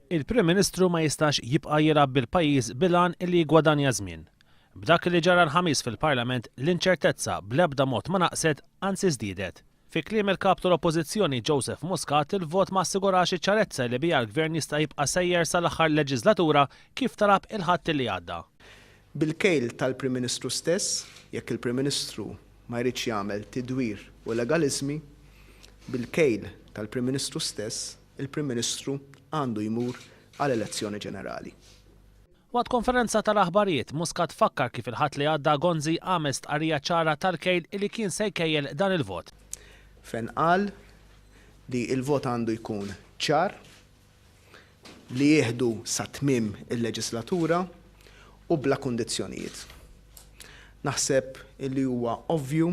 Il-Prim Ministru ma jistax jibqa' jilgħab bil-pajjiż bil-għan illi jiggwadanja żmien. B'dak li ġara l-Ħamis fil-Parlament, l-inċertezza bl-ebda mod ma naqset, anzi żdiedet. Fi kliem il-Kap tal-Oppożizzjoni Joseph Muscat, il-vot ma assigurax iċ-ċarezza li biha l-Gvern jista' jibqa' sejjer sal-aħħar leġiżlatura kif talab il-Ħadd li għadda. Bil-kejl tal-Prim Ministru stess, jekk il-Prim Ministru ma jridx jagħmel tidwir u legaliżmi, bil-kejl tal-Prim Ministru stess, il-Prim Ministru għandu jmur għal elezzjoni ġenerali. Waqt konferenza tal-aħbarijiet, Muscat fakkar kif il-Ħadd li għadda Gonzi għamel stqarrija ċara tal-kejl li kien se jkejjel dan il-vot. Fejn qal li l-vot għandu jkun ċar, li jieħdu sa tmiem il-leġislatura u bla kundizzjonijiet. Naħseb illi huwa ovvju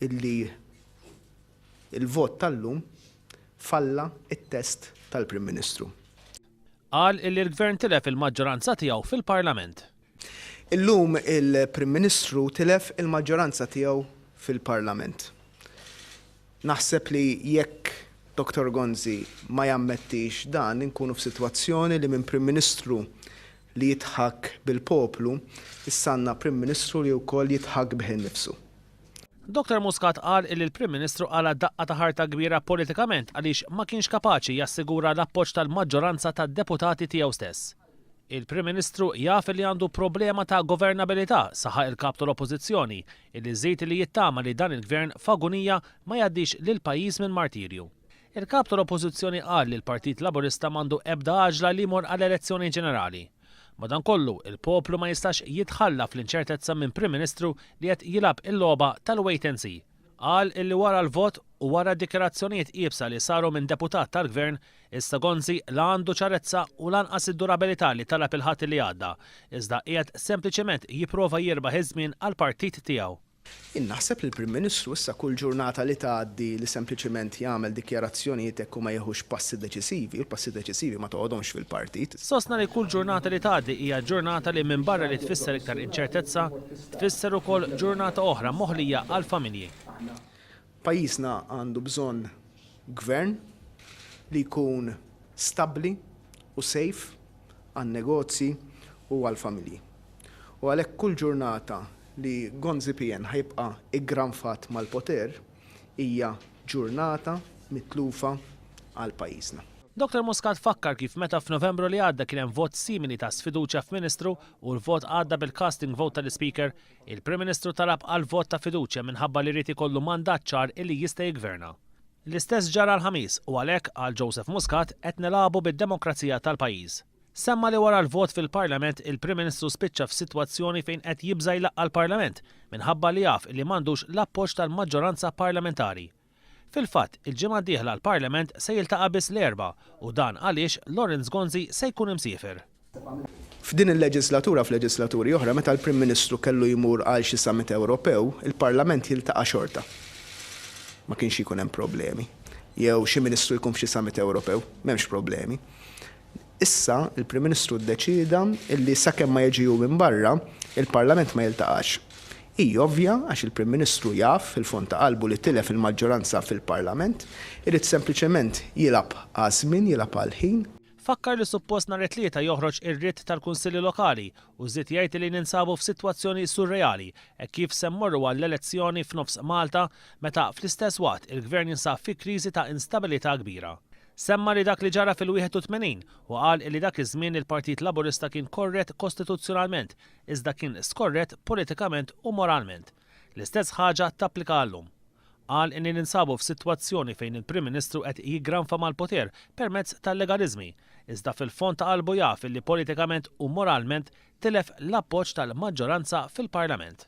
illi Il-vot tal-lum falla t-test tal-Prim Ministru. Qal illi l-Gvern tilef il-maġġoranza tiegħu fil-Parlament. Illum il-Prim Ministru tilef il-maġġoranza tiegħu fil-Parlament. Naħseb li jekk Dottor Gonzi ma jammettix dan inkunu f'sitwazzjoni li minn Prim Ministru li jidħak bil-poplu issa għandna Prim Ministru li wkoll jidħak bih innifsu. Dottor Muscat qal illi l-Prim Ministru qala' daqqa ta' ħarta kbira politikament għaliex ma kienx kapaċi jassigura l-appoġġ tal-maġġoranza tad-deputati tiegħu stess. Il-Prim Ministru jaf illi għandu problema ta' governabilità, saħaq il-Kap tal-Oppożizzjoni, illi żied illi jittama li dan il-Gvern f'agunija ma jgħaddix lill-pajjiż minn martirju. Il-Kap tal-Oppożizzjoni qal li l-Partit Laburista m'għandu ebda għaġla li jmur għal elezzjoni ġenerali. Madankollu, il-poplu ma jistax jitħalla fl-inċertezza minn Prim Ministru li qed jilgħab il-logħba tal-wait and see. Qal illi wara l-vot u wara dikjarazzjonijiet iebsa li saru minn deputat tal-Gvern, issa Gonzi la għandu ċarezza u lanqas id-durabilità li talab il-Ħadd li għadda, iżda qiegħed sempliċement jipprova jirbaħ iż-żmien għall-partit tiegħu. Jien naħseb li l-Prim Ministru issa kull ġurnata li tgħaddi li sempliċiment jagħmel dikjarazzjonijiet hekk u ma jieħux passi deċisivi, u l-passi deċisivi ma toqgħodhomx fil-partit. Sostna li kull ġurnata li tgħaddi hija ġurnata li minbarra li tfisser iktar inċertezza, tfisser ukoll ġurnata oħra moħlija għall-familji. Pajjiżna għandu bżonn Gvern li jkun stabbli u safe għan-negozji u għall-familji. U għalhekk kull ġurnata li Gonzi PN ħa jibqa' iggranfat mal-poter hija ġurnata mitlufa għal pajjiżna. Dottor Muscat fakkar kif meta f'Novembru li għadda kien hemm vot simili ta' sfiduċja f'Ministru u l-vot għadda bil-casting vote tal-Ispeaker, il-Prim Ministru talab għal vot ta' fiduċja minħabba li ried ikollu mandat ċar illi jista' jiggverna. L-istess ġara l-Ħamis u għalhekk, qal Joseph Muscat, qed nilagħbu bid-demokrazija tal-pajjiż. Semma li wara l-vot fil-Parlament il-Prim Ministru spiċċa f'sitwazzjoni fejn qed jibża' jlaqqa' l-Parlament minħabba li jaf li m'għandux l-appoġġ tal-maġġoranza parlamentari. Fil-fatt, il-ġimgħa d-dieħla l-Parlament se jiltaqa' biss l-Erbgħa u dan għaliex Lawrence Gonzi se jkun imsiefer. F'din il-leġislatura f'leġislaturi oħra meta l-Prim Ministru kellu jmur għal xi summit Ewropew, il-Parlament jiltaqa' xorta. Ma kienx ikun hemm problemi. Jew xi Ministru jkun f'xi summit Ewropew, m'hemmx problemi. Issa l-Prim Ministru ddeċieda illi sakemm ma jiġi hu minn barra, il-Parlament ma jiltaqax. Hi ovvja għax il-Prim Ministru jaf fil-fond ta' qalbu li tilef il-maġġoranza fil-Parlament, irid sempliċement jilgħab għaż-żmien, jilgħab għall-ħin. Fakkar li suppost nhar it-Tlieta joħroġ ir-writ tal-Kunsilli Lokali u żied jgħid li ninsabu f'sitwazzjoni surreali hekk kif se mmorru għall-elezzjoni f'nofs Malta meta fl-istess waqt il-Gvern jinsab fi kriżi ta' instabilità kbira. Semma li dak li ġara fil-81 u qal li dak iż-żmien il-Partit Laburista kien korrett kostituzzjonalment iżda kien skorrett politikament u moralment. L-istess ħaġa tapplika għal-lum. Qal li ninsabu f'sitwazzjoni fejn il-Prim Ministru qed jiggranfa mal-poter permezz tal-legaliżmi, iżda fil-fond ta' qalbu jaf li politikament u moralment tilef l-appoġġ tal-maġġoranza fil-Parlament.